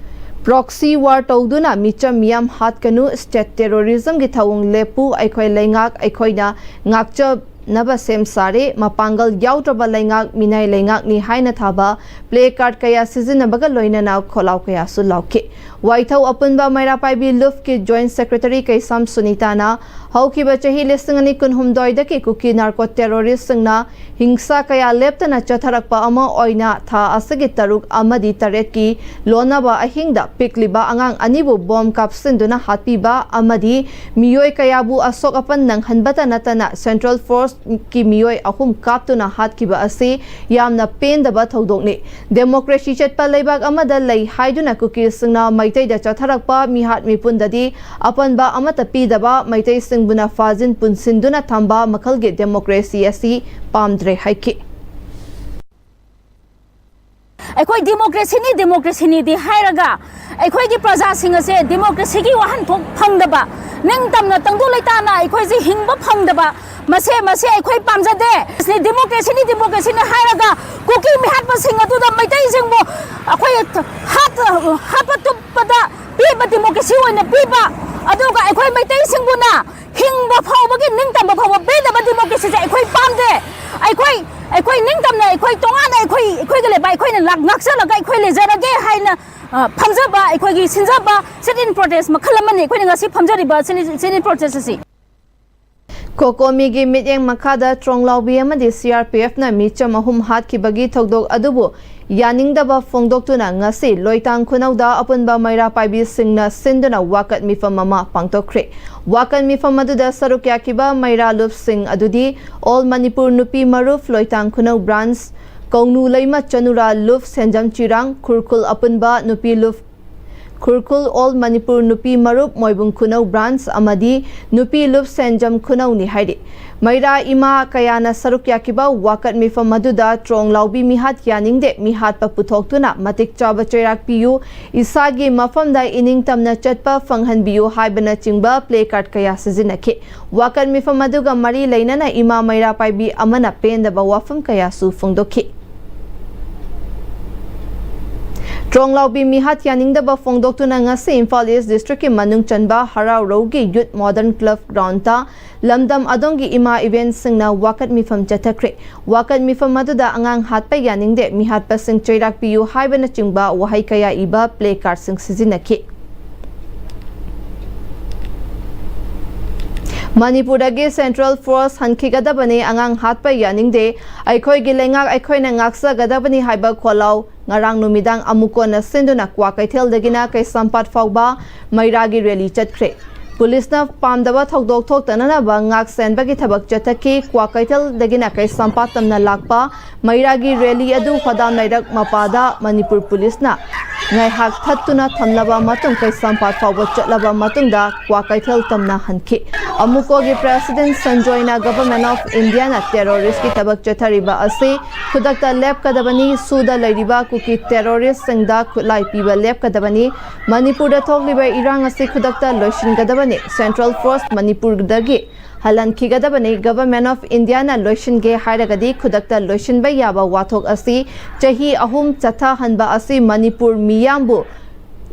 proxy war ꯇꯧꯗꯨꯅ ꯃꯤꯆꯝ ꯃꯤꯌꯥꯝ ꯍꯥꯠꯀꯅꯨ, state terrorismꯒꯤ ꯊꯧꯑꯣꯡ ꯂꯦꯞꯄꯨ, ꯑꯩꯈꯣꯏ ꯂꯩꯉꯥꯛ ꯑꯩꯈꯣꯏꯅ ꯉꯥꯛꯆ-, ꯅꯕ ꯁꯦꯝ ꯁꯥꯔꯦ, ꯃꯄꯥꯡꯒꯜ ꯌꯥꯎꯗ꯭ꯔꯕ ꯂꯩꯉꯥꯛ, ꯃꯤꯅꯥꯏ ꯂꯩꯉꯥꯛꯅꯤ ꯍꯥꯏꯅ ꯊꯥꯕ play card ꯀꯌꯥ ꯁꯤꯖꯤꯟꯅꯕꯒ ꯂꯣꯏꯅꯅ ꯈꯣꯜꯂꯥꯎ ꯀꯌꯥꯁꯨ ꯂꯥꯎꯈꯤ꯫ ꯋꯥꯏꯊꯧ ꯑꯄꯨꯟꯕ ꯃꯩꯔꯥ ꯄꯥꯏꯕꯤ ꯂꯨꯞꯀꯤ Joint Secretary ꯀꯩꯁꯥꯝ ꯁꯨꯅꯤꯇꯥꯅ ꯍꯧꯈꯤꯕ ꯆꯍꯤ ꯂꯤꯁꯤꯡ ꯑꯅꯤ ꯀꯨꯟꯍꯨꯝꯗꯣꯏꯗꯒꯤ ꯀꯨꯀꯤ narco terroristꯁꯤꯡꯅ ꯍꯤꯡꯁꯥ ꯀꯌꯥ ꯂꯦꯞꯇꯅ ꯆꯠꯊꯔꯛꯄ ꯑꯃ ꯑꯣꯏꯅ ꯊꯥ ꯑꯁꯤꯒꯤ ꯇꯔꯨꯛ ꯑꯃꯗꯤ ꯇꯔꯦꯠꯀꯤ ꯂꯣꯟꯅꯕ ꯑꯍꯤꯡꯗ ꯄꯤꯛꯂꯤꯕ ꯑꯉꯥꯡ ꯑꯅꯤꯕꯨ ꯕꯣꯝ ꯀꯥꯞꯁꯤꯟꯗꯨꯅ ꯍꯥꯠꯄꯤꯕ ꯑꯃꯗꯤ ꯃꯤꯑꯣꯏ ꯀꯌꯥꯕꯨ ꯑꯁꯣꯛ ꯑꯄꯟ ꯅꯪꯍꯟꯕꯇ ꯅꯠꯇꯅ Central Force ꯀꯤ ꯃꯤꯑꯣꯏ ꯑꯍꯨꯝ ꯀꯥꯞꯇꯨꯅ ꯍꯥꯠꯈꯤꯕ ꯑꯁꯤ ꯌꯥꯝꯅ ꯄꯦꯟꯗꯕ ꯊꯧꯗꯣꯛꯅꯤ꯫ Democracy ꯆꯠꯄ ꯂꯩꯕꯥꯛ ꯑꯃꯗ ꯂꯩ ꯍꯥꯏꯗꯨꯅ ꯀꯨꯀꯤꯁꯤꯡꯅ ꯃꯩꯇꯩꯗ ꯆꯠꯊꯔꯛꯄ ꯃꯤꯍꯥꯠ ꯃꯤꯄꯨꯟꯗꯗꯤ ꯑꯄꯟꯕ ꯑꯃꯠꯇ ꯄꯤꯗꯕ, ꯃꯩꯇꯩꯁꯤꯡꯕꯨꯅ ꯐꯥꯖꯤꯟ ꯄꯨꯟꯁꯤꯟꯗꯨꯅ ꯊꯝꯕ ꯃꯈꯜꯒꯤ democracy ꯑꯁꯤ ꯄꯥꯝꯗ꯭ꯔꯦ ꯍꯥꯏꯈꯤ꯫ ꯑꯩꯈꯣꯏ democracyꯅꯤ, democracyꯅꯤꯗꯤ ꯍꯥꯏꯔꯒ ꯑꯩꯈꯣꯏꯒꯤ ꯄ꯭ꯔꯖꯥꯁꯤꯡ ꯑꯁꯦ democracyꯒꯤ ꯋꯥꯍꯟꯊꯣꯛ ꯐꯪꯗꯕ, ꯅꯤꯡꯇꯝꯅ ꯇꯪꯗꯨ ꯂꯩꯇꯥꯅ ꯑꯩꯈꯣꯏꯁꯦ ꯍꯤꯡꯕ ꯐꯪꯗꯕ, ꯃꯁꯦ, ꯃꯁꯦ ꯑꯩꯈꯣꯏ ꯄꯥꯝꯖꯗꯦ꯫ Democracyꯅꯤ, democracyꯅꯤ ꯍꯥꯏꯔꯒ ꯀꯨꯀꯤ ꯃꯤꯍꯥꯠꯄꯁꯤꯡ ꯑꯗꯨꯗ ꯃꯩꯇꯩꯁꯤꯡꯕꯨ ꯑꯩꯈꯣꯏ ꯍꯥꯠ-, ꯍꯥꯠꯄ ꯇꯨꯞꯄꯗ ꯄꯤꯕ democracy ꯑꯣꯏꯅ ꯄꯤꯕ, ꯑꯗꯨꯒ ꯑꯩꯈꯣꯏ ꯃꯩꯇꯩꯁꯤꯡꯕꯨꯅ ꯍꯤꯡꯕ ꯐꯥꯎꯕꯒꯤ, ꯅꯤꯡꯇꯝꯕ ꯐꯥꯎꯕ ꯄꯤꯗꯕ ꯗꯤꯃꯣꯀ꯭ꯔꯦꯁꯤꯁꯦ ꯑꯩꯈꯣꯏ ꯄꯥꯝꯗꯦ꯫ ꯑꯩꯈꯣꯏ, ꯑꯩꯈꯣꯏ ꯅꯤꯡꯇꯝꯅ, ꯑꯩꯈꯣꯏ ꯇꯣꯉꯥꯟꯅ ꯑꯩꯈꯣꯏ, ꯑꯩꯈꯣꯏꯒꯤ ꯂꯩꯕꯥꯛ ꯑꯩꯈꯣꯏꯅ ꯂꯥꯛ-, ꯉꯥꯛꯆꯔꯒ ꯑꯩꯈꯣꯏ ꯂꯩꯖꯔꯒꯦ ꯍꯥꯏꯅ, ꯑ, ꯐꯝꯖꯕ, ꯑꯩꯈꯣꯏꯒꯤ ꯁꯤꯟꯖꯕ sit-in protest ꯃꯈꯜ ꯑꯃꯅꯤ ꯑꯩꯈꯣꯏꯅ ꯉꯁꯤ ꯐꯝꯖꯔꯤꯕ sit-in, sit-in protest ꯑꯁꯤ꯫ ꯀꯣꯀꯣꯃꯤꯒꯤ ꯃꯤꯠꯌꯦꯡ ꯃꯈꯥꯗ ꯇ꯭ꯔꯣꯡꯂꯥꯎꯕꯤ ꯑꯃꯗꯤ C R P F ꯅ ꯃꯤꯆꯝ ꯑꯍꯨꯝ ꯍꯥꯠꯈꯤꯕꯒꯤ ꯊꯧꯗꯣꯛ ꯑꯗꯨꯕꯨ ꯌꯥꯅꯤꯡꯗꯕ ꯐꯣꯡꯗꯣꯛꯇꯨꯅ ꯉꯁꯤ ꯂꯣꯏꯇꯥꯡ ꯈꯨꯅꯧꯗ ꯑꯄꯨꯟꯕ ꯃꯩꯔꯥ ꯄꯥꯏꯕꯤꯁꯤꯡꯅ ꯁꯤꯟꯗꯨꯅ ꯋꯥꯀꯠ ꯃꯤꯐꯝ ꯑꯃ ꯄꯥꯡꯊꯣꯛꯈ꯭ꯔꯦ꯫ ꯋꯥꯀꯠ ꯃꯤꯐꯝ ꯑꯗꯨꯗ ꯁꯔꯨꯛ ꯌꯥꯈꯤꯕ ꯃꯩꯔꯥ ꯂꯨꯞꯁꯤꯡ ꯑꯗꯨꯗꯤ All Manipur ꯅꯨꯄꯤ ꯃꯔꯨꯞ ꯂꯣꯏꯇꯥꯡ ꯈꯨꯅꯧ branch, ꯀꯧꯅꯨ ꯂꯩꯃ ꯆꯅꯨꯔꯥ ꯂꯨꯞ ꯁꯦꯟꯖꯝ ꯆꯤꯔꯥꯡ, ꯈꯨꯔꯈꯨꯜ ꯑꯄꯨꯟꯕ ꯅꯨꯄꯤ ꯂꯨꯞ, ꯈꯨꯔꯈꯨꯜ All Manipur ꯅꯨꯄꯤ ꯃꯔꯨꯞ ꯃꯣꯏꯕꯨꯡ ꯈꯨꯅꯧ branch ꯑꯃꯗꯤ ꯅꯨꯄꯤ ꯂꯨꯞ ꯁꯦꯟꯖꯝ ꯈꯨꯅꯧꯅꯤ ꯍꯥꯏꯔꯤ꯫ ꯃꯩꯔꯥ ꯏꯃꯥ ꯀꯌꯥꯅ ꯁꯔꯨꯛ ꯌꯥꯈꯤꯕ ꯋꯥꯀꯠ ꯃꯤꯐꯝ ꯑꯗꯨꯗ ꯇ꯭ꯔꯣꯡ ꯂꯥꯎꯕꯤ ꯃꯤꯍꯥꯠ ꯌꯥꯅꯤꯡꯗꯦ, ꯃꯤꯍꯥꯠꯄ ꯄꯨꯊꯣꯛꯇꯨꯅ ꯃꯇꯤꯛ ꯆꯥꯕ ꯆꯩꯔꯥꯛ ꯄꯤꯌꯨ, ꯏꯁꯥꯒꯤ ꯃꯐꯝꯗ ꯏꯅꯤꯡꯇꯝꯅ ꯆꯠꯄ ꯐꯪꯍꯟꯕꯤꯌꯨ ꯍꯥꯏꯕꯅꯆꯤꯡꯕ placard ꯀꯌꯥ ꯁꯤꯖꯤꯟꯅꯈꯤ꯫ ꯋꯥꯀꯠ ꯃꯤꯐꯝ ꯑꯗꯨꯒ ꯃꯔꯤ ꯂꯩꯅꯅ ꯏꯃꯥ ꯃꯩꯔꯥ ꯄꯥꯏꯕꯤ ꯑꯃꯅ ꯄꯦꯟꯗꯕ ꯋꯥꯐꯝ ꯀꯌꯥꯁꯨ ꯐꯣꯡꯗꯣꯛꯈꯤ꯫ ꯇ꯭ꯔꯣꯡꯂꯥꯎꯕꯤ ꯃꯤꯍꯥꯠ ꯌꯥꯅꯤꯡꯗꯕ ꯐꯣꯡꯗꯣꯛꯇꯨꯅ ꯉꯁꯤ ꯏꯝꯐꯥꯜ East district ꯀꯤ ꯃꯅꯨꯡ ꯆꯟꯕ ꯍꯔꯥꯎꯔꯧꯒꯤ Youth Modern Club ground ꯇ ꯂꯝꯗꯝ ꯑꯗꯣꯝꯒꯤ ꯏꯃꯥ event ꯁꯤꯡꯅ ꯋꯥꯀꯠ ꯃꯤꯐꯝ ꯆꯠꯊꯈ꯭ꯔꯦ꯫ ꯋꯥꯀꯠ ꯃꯤꯐꯝ ꯑꯗꯨꯗ ꯑꯉꯥꯡ ꯍꯥꯠꯄ ꯌꯥꯅꯤꯡꯗꯦ, ꯃꯤꯍꯥꯠꯄꯁꯤꯡ ꯆꯩꯔꯥꯛ ꯄꯤꯌꯨ ꯍꯥꯏꯕꯅꯆꯤꯡꯕ ꯋꯥꯍꯩ ꯀꯌꯥ ꯏꯕ placard ꯁꯤꯡ ꯁꯤꯖꯤꯟꯅꯈꯤ꯫ ꯃꯅꯤꯄꯨꯔꯗꯒꯤ Central Force ꯍꯟꯈꯤꯒꯗꯕꯅꯤ, ꯑꯉꯥꯡ ꯍꯥꯠꯄ ꯌꯥꯅꯤꯡꯗꯦ, ꯑꯩꯈꯣꯏꯒꯤ ꯂꯩꯉꯥꯛ ꯑꯩꯈꯣꯏꯅ ꯉꯥꯛꯆꯒꯗꯕꯅꯤ ꯍꯥꯏꯕ ꯈꯣꯜꯂꯥꯎ ꯉꯔꯥꯡ ꯅꯨꯃꯤꯗꯥꯡ ꯑꯃꯨꯛ ꯀꯣꯟꯅ ꯁꯤꯟꯗꯨꯅ ꯀ꯭ꯋꯥꯀꯩꯊꯦꯜꯗꯒꯤꯅ ꯀꯩꯁꯥꯝꯄꯥꯠ ꯐꯥꯎꯕ ꯃꯩꯔꯥꯒꯤ rally ꯆꯠꯈ꯭ꯔꯦ꯫ ꯄꯨꯂꯤꯁꯅ ꯄꯥꯝꯗꯕ ꯊꯧꯗꯣꯛ ꯊꯣꯛꯇꯅꯅꯕ ꯉꯥꯛ ꯁꯦꯟꯕꯒꯤ ꯊꯕꯛ ꯆꯠꯊꯈꯤ꯫ ꯀ꯭ꯋꯥꯀꯩꯊꯦꯜꯗꯒꯤꯅ ꯀꯩꯁꯥꯝꯄꯥꯠ ꯇꯝꯅ ꯂꯥꯛꯄ ꯃꯩꯔꯥꯒꯤ rally ꯑꯗꯨ ꯍꯣꯗꯥꯝ ꯂꯩꯔꯛ ꯃꯄꯥꯗ ꯃꯅꯤꯄꯨꯔ ꯄꯨꯂꯤꯁꯅ ꯉꯥꯏꯍꯥꯛ ꯊꯠꯇꯨꯅ ꯊꯝꯂꯕ ꯃꯇꯨꯡ ꯀꯩꯁꯥꯝꯄꯥꯠ ꯐꯥꯎꯕ ꯆꯠꯂꯕ ꯃꯇꯨꯡꯗ ꯀ꯭ꯋꯥꯀꯩꯊꯦꯜ ꯇꯝꯅ ꯍꯟꯈꯤ꯫ ꯑꯃꯨꯀꯣꯒꯤ President ꯁꯟꯖꯣꯏꯅ Government of India ꯅ terrorist ꯀꯤ ꯊꯕꯛ ꯆꯠꯊꯔꯤꯕ ꯑꯁꯤ ꯈꯨꯗꯛꯇ ꯂꯦꯞꯀꯗꯕꯅꯤ, ꯁꯨꯗ ꯂꯩꯔꯤꯕ ꯀꯨꯀꯤ terrorist ꯁꯤꯡꯗ ꯈꯨꯠꯂꯥꯏ ꯄꯤꯕ ꯂꯦꯞꯀꯗꯕꯅꯤ, ꯃꯅꯤꯄꯨꯔꯗ ꯊꯣꯛꯂꯤꯕ ꯏꯔꯥꯡ ꯑꯁꯤ ꯈꯨꯗꯛꯇ ꯂꯣꯏꯁꯤꯟꯒꯗꯕꯅꯤ, Central Force ꯃꯅꯤꯄꯨꯔꯗꯒꯤ ꯍꯜꯍꯟꯈꯤꯒꯗꯕꯅꯤ, Government of India ꯅ ꯂꯣꯏꯁꯤꯟꯒꯦ ꯍꯥꯏꯔꯒꯗꯤ ꯈꯨꯗꯛꯇ ꯂꯣꯏꯁꯤꯟꯕ ꯌꯥꯕ ꯋꯥꯊꯣꯛ ꯑꯁꯤ ꯆꯍꯤ ꯑꯍꯨꯝ ꯆꯠꯊꯍꯟꯕ ꯑꯁꯤ ꯃꯅꯤꯄꯨꯔ ꯃꯤꯌꯥꯝꯕꯨ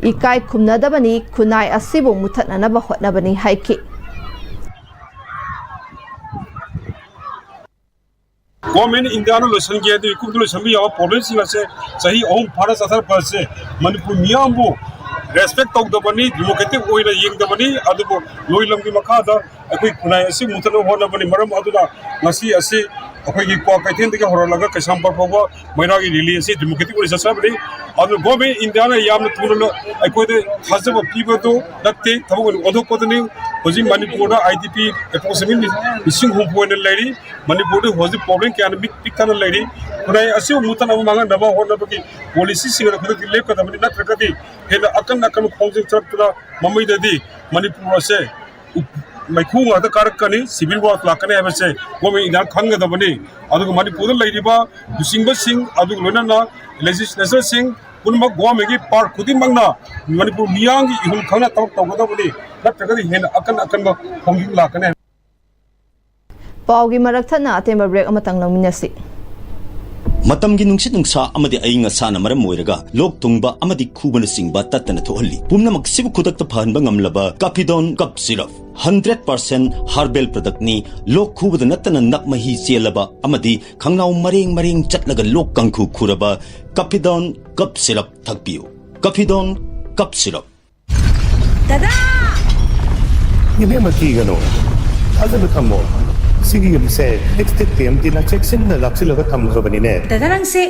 ꯏꯀꯥꯏ ꯈꯨꯝꯅꯗꯕꯅꯤ, ꯈꯨꯟꯅꯥꯏ ꯑꯁꯤꯕꯨ ꯃꯨꯊꯠꯅꯅꯕ ꯍꯣꯠꯅꯕꯅꯤ ꯍꯥꯏꯈꯤ꯫ ꯒꯣꯔꯃꯦꯟ ꯏꯟꯗꯤꯌꯥꯅ ꯂꯣꯏꯁꯤꯟꯒꯦ ꯍꯥꯏꯗꯤ ꯃꯤꯀꯨꯞꯇ ꯂꯣꯏꯁꯤꯟꯕ ꯌꯥꯕ ꯄ꯭ꯔꯣꯕ꯭ꯂꯦꯝꯁꯤꯡ ꯑꯁꯦ ꯆꯍꯤ ꯑꯍꯨꯝ ꯐꯥꯅ ꯆꯠꯊꯔꯛꯄ ꯑꯁꯦ ꯃꯅꯤꯄꯨꯔ ꯃꯤꯌꯥꯝꯕꯨ ꯔꯦꯁꯄꯦꯛ ꯇꯧꯗꯕꯅꯤ, ꯗꯤꯃꯣꯀ꯭ꯔꯦꯇꯤꯛ ꯑꯣꯏꯅ ꯌꯦꯡꯗꯕꯅꯤ꯫ ꯑꯗꯨꯕꯨ ꯂꯣꯏꯂꯝꯒꯤ ꯃꯈꯥꯗ ꯑꯩꯈꯣꯏ ꯈꯨꯟꯅꯥꯏ ꯑꯁꯤ ꯃꯨꯠꯊꯠꯅꯕ ꯍꯣꯠꯅꯕꯅꯤ꯫ ꯃꯔꯝ ꯑꯗꯨꯅ ꯉꯁꯤ ꯑꯁꯤ ꯑꯩꯈꯣꯏꯒꯤ ꯀ꯭ꯋꯥꯀꯩꯊꯦꯜꯗꯒꯤ ꯍꯧꯔꯛꯂꯒ ꯀꯩꯁꯥꯝꯄꯥꯠ ꯐꯥꯎꯕ ꯃꯩꯔꯥꯒꯤ ꯔꯦꯂꯤ ꯑꯁꯤ ꯗꯤꯃꯣꯀ꯭ꯔꯦꯇꯤꯛ ꯑꯣꯏꯅ ꯆꯠꯆꯕꯅꯤ꯫ ꯑꯗꯨ ꯒꯣꯔꯃꯦꯟ ꯏꯟꯗꯤꯌꯥꯅ ꯌꯥꯝꯅ ꯊꯨꯅ ꯑꯩꯈꯣꯏꯗ ꯊꯥꯖꯕ ꯄꯤꯕꯗꯨ ꯅꯠꯇꯦ, ꯊꯕꯛ ꯑꯣꯏꯅ ꯑꯣꯟꯊꯣꯛꯄꯗꯨꯅꯤ꯫ ꯍꯧꯖꯤꯛ ꯃꯅꯤꯄꯨꯔꯗ ꯑꯥꯏ ꯗꯤ ꯄꯤ ꯑꯦꯄ꯭ꯔꯣꯛꯁꯤꯃꯦꯠꯂꯤ ꯂꯤꯁꯤꯡ ꯍꯨꯝꯐꯨ ꯑꯣꯏꯅ ꯂꯩꯔꯤ꯫ ꯃꯅꯤꯄꯨꯔꯗ ꯍꯧꯖꯤꯛ ꯄ꯭ꯔꯣꯕ꯭ꯂꯦꯝ ꯀꯌꯥꯅ ꯃꯤꯠ ꯄꯤꯛꯊꯅ ꯂꯩꯔꯤ꯫ ꯈꯨꯟꯅꯥꯏ ꯑꯁꯤꯕꯨ ꯃꯨꯠꯇꯅꯕ ꯃꯥꯡꯍꯟꯅꯕ ꯍꯣꯠꯅꯕꯒꯤ ꯄꯣꯂꯤꯁꯤꯁꯤꯡ ꯑꯗꯨ ꯈꯨꯗꯛꯇꯤ ꯂꯦꯞꯀꯗꯕꯅꯤ, ꯅꯠꯇ꯭ꯔꯒꯗꯤ ꯍꯦꯟꯅ ꯑꯀꯟ ꯑꯀꯟꯕ ꯈꯣꯡꯖꯪ ꯆꯠꯂꯛꯇꯨꯅ ꯃꯃꯩꯗꯗꯤ ꯃꯅꯤꯄꯨꯔ ꯑꯁꯦ ꯎ-, ꯃꯩꯈꯨ ꯉꯥꯛꯇ ꯀꯥꯔꯛꯀꯅꯤ, ꯁꯤꯚꯤꯜ ꯋꯥꯔ ꯂꯥꯛꯀꯅꯤ ꯍꯥꯏꯕꯁꯦ ꯒꯣꯔꯃꯦꯟ ꯏꯟꯗꯤꯌꯥꯅ ꯈꯪꯒꯗꯕꯅꯤ꯫ ꯑꯗꯨꯒ ꯃꯅꯤꯄꯨꯔꯗ ꯂꯩꯔꯤꯕ ꯂꯨꯆꯤꯡꯕꯁꯤꯡ, ꯑꯗꯨꯒ ꯂꯣꯏꯅꯅ ꯂꯦꯖꯤꯁꯂꯦꯆꯔꯁꯤꯡ ꯄꯨꯝꯅꯃꯛ ꯒꯣꯔꯃꯦꯟꯒꯤ ꯄꯥꯔꯠ ꯈꯨꯗꯤꯡꯃꯛꯅ ꯃꯅꯤꯄꯨꯔ ꯃꯤꯌꯥꯝꯒꯤ ꯏꯍꯨꯜ ꯈꯪꯅ ꯊꯕꯛ ꯇꯧꯒꯗꯕꯅꯤ, ꯅꯠꯇ꯭ꯔꯒꯗꯤ ꯍꯦꯟꯅ ꯑꯀꯟ ꯑꯀꯟꯕ ꯈꯣꯡꯖꯪ ꯂꯥꯛꯀꯅꯤ꯫ ꯄꯥꯎꯒꯤ ꯃꯔꯛ ꯊꯠꯅ ꯑꯇꯦꯟꯕ ꯕ꯭ꯔꯦꯛ ꯑꯃꯇꯪ ꯂꯧꯃꯤꯟꯅꯁꯤ꯫ ꯃꯇꯝꯒꯤ ꯅꯨꯡꯁꯤꯠ ꯅꯨꯡꯁꯥ ꯑꯃꯗꯤ ꯑꯏꯪ ꯑꯁꯥꯅ ꯃꯔꯝ ꯑꯣꯏꯔꯒ ꯂꯣꯛ ꯊꯨꯡꯕ ꯑꯃꯗꯤ ꯈꯨꯕꯅꯆꯤꯡꯕ ꯇꯠꯇꯅ ꯊꯣꯛꯍꯜꯂꯤ꯫ ꯄꯨꯝꯅꯃꯛꯁꯤꯕꯨ ꯈꯨꯗꯛꯇ ꯐꯍꯟꯕ ꯉꯝꯂꯕ ꯀꯥꯐꯤꯗꯣꯟ ꯀꯞ ꯁꯤꯔꯞ ꯍꯟꯗ꯭ꯔꯦꯠ ꯄꯥꯔꯁꯦꯟ ꯍꯥꯔꯕꯦꯜ ꯄ꯭ꯔꯗꯛꯅꯤ꯫ ꯂꯣꯛ ꯈꯨꯕꯗ ꯅꯠꯇꯅ ꯅꯞ ꯃꯍꯤ ꯆꯦꯜꯂꯕ ꯑꯃꯗꯤ ꯈꯪꯅꯥꯎ ꯃꯔꯦꯡ ꯃꯔꯦꯡ ꯆꯠꯂꯒ ꯂꯣꯛ ꯀꯥꯡꯈꯨ ꯈꯨꯔꯕ ꯀꯥꯐꯤꯗꯣꯟ ꯀꯞ ꯁꯤꯔꯞ ꯊꯛꯄꯤꯌꯨ꯫ ꯀꯥꯐꯤꯗꯣꯟ ꯀꯞ ꯁꯤꯔꯞ꯫ ꯗꯗꯥ! ꯏꯕꯦꯝꯃ, ꯀꯤꯒꯅꯨ, ꯊꯥꯖꯕ ꯊꯝꯃꯣ꯫ ꯁꯤꯒꯤ ꯌꯨꯝꯁꯦ ꯑꯦꯛꯁꯇꯦꯛ ꯇꯤ ꯑꯦꯝ ꯇꯤꯅ ꯆꯦꯛꯁꯤꯟꯅ ꯂꯥꯛꯁꯤꯜꯂꯒ ꯊꯝꯈ꯭ꯔꯕꯅꯤꯅꯦ꯫ ꯗꯗꯥ, ꯅꯪꯁꯦ